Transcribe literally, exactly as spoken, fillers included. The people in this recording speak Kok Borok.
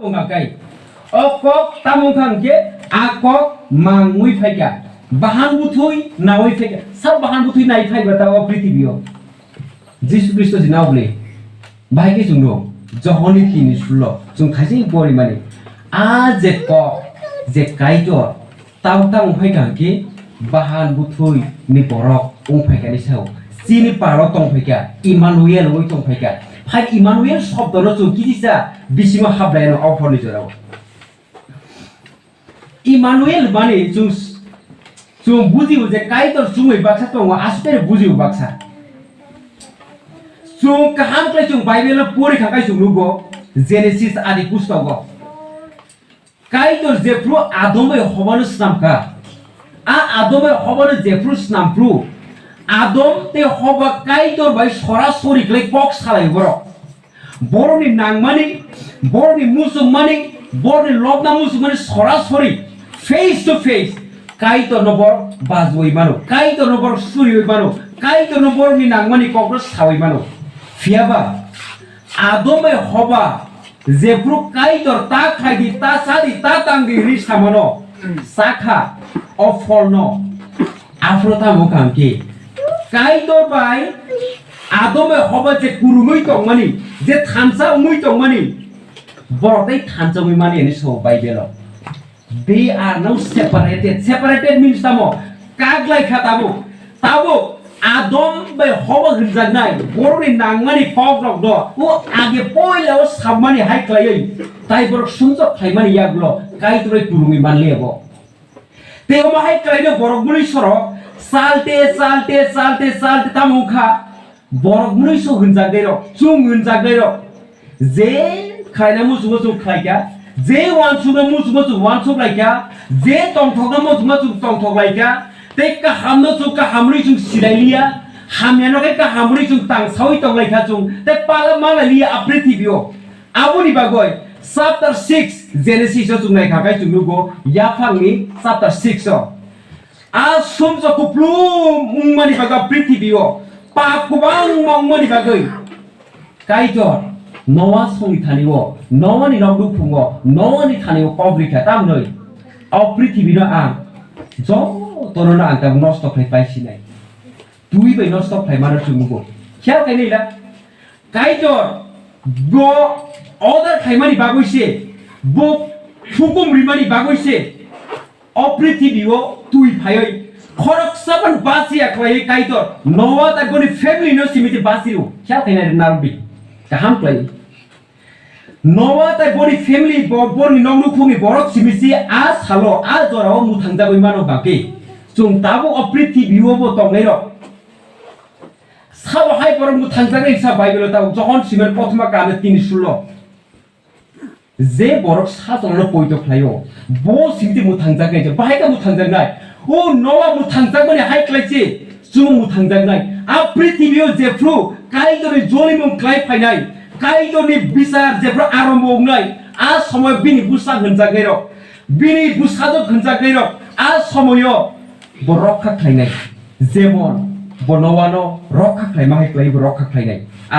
Wngkha kai. O kok tamo wngkha hwnkhe a kok mangwi phaikha. Bahan bwthwi nawi phaikha. Sab bahan bwthwi nai phaiba ta o prithibio. Jisu Khristo jina obli. Bahai khe chwngno Johonni tini sulo chwng khaijing porimani. A je kok, je Kaitor, Tabuk tabuk wngphai kha hwnkhe bahan bwthwi ni borok wngphai kha ni sao. Chini paro tongphai kha, Emmanuel wngwi tongphai kha. Phai Emmanuel shobdono chwng kisa bisingo hablai ano o horni jorao. Emmanuel mani chwng, chwng bujio je Kaitor chwngwi baksa tongo, aswk khe bujio baksa. Chwng kaham khlai chwng Bible no pori kha khai chwng nugo, Genesis adi pustogo. Kaitor jephru Adam bai Hobano snamkha, a Adam bai Hobano jephru snamphru, Adam tei Hoba Kaitor bai sorasori khlai kok salai borok. Borokni nangmani, borokni muchungmani, borokni lobna muchungmani sorasori face to face Kaitorno borok bajwoi mano, Kaitorno borok surioi mano, Kaitorno borokni nangmani kokno sawi mano. Phiyaba Adam bai Hoba jephru Kaitor ta khlai di, ta sa di, ta tang di hwnwi samano, sakha o pholno. Aphuru tamo wngkha hwnkhe Kaitor bai Adam bai Hoba je kurungwi tongmani, je thansa wngwi tongmani, borok tei thansa wngwi mani hwnwi sao Bible-o. They are now separated. Separated means tamo? Kaglai kha tabuk. Tabuk Adam bai Hoba hwnjaknai borokni nangmani kokrokno o age poila o sammani hai khlaiwi tai borok sumjok khlaimani yagulo Kaitor bai kurungwi manliya bo. Tei omo hai khlaino borok mwnwi soro chalte, chalte, chalte, chalte tamo wngkha. Borok mwnwi sok hwnjaknairok, chwng hwnjaknairok. Je khlaina muchungo chwng khlaikha, je uansukna muchungo chwng uansuk laikha, je tongthokna muchungo chwng tongthok laikha, tei kahamno chwng kaham hwnwi chwng silailiya, hamyano khe kaham hwnwi chwng tangsawi tonglaikha chwng, tei pala malailiya a prithibio. Aboni bagwi chapter six Genesis o chwng naikha khe chwng nugo, yaphangni chapter six o. A sumjok kuplung wngmani bagwi prithibio pap kwbangma wngmani bagwi Kaitor Noa songni thani-o, Noani nok nukhungo, Noani thani-o kok rikha, tamni o prithibino ang jotono ang tabuk nosto khlai paisinai. Twi bai nosto khlai mano chwng nugo. Khiyal khainai la? Kaitor bo order khlaimani bagwi se, bo hukum rimani bagwi se o prithibio twi phaiwi khoroksa ban basiya khlaiwi Kaitor Noa tei boni family no simi se basio. Khya khaina narwkdi. Kaham khlai. Noa tei boni family bo, boni nok nukhungni borok simi se a salo, a jorao mwthangjagwi mano bagwi chwng tabuk o prithibio bo tongnairok. Sabo hai borok mwthangjaknai sa Bible-o tabuk Johon simen kothoma kane tini sulo. Je borok Satanno poito khlaio, bo simi se mwthangjaknai, je bahai khe mwthangjaknai. O Noa mwthangjakmani hai khlai se chwng mwthangjaknai. A prithibio jephru Kaitorni jolimung khlai phainai, Kaitorni bichar jephru arombo wngnai, a somoyo bini bwsa hwnjaknairok, bini bwsajwk hwnjaknairok, a somoyo bo rokha khlainai. Jemon bo Noano rokha khlaima hai khlai bo rokha khlainai.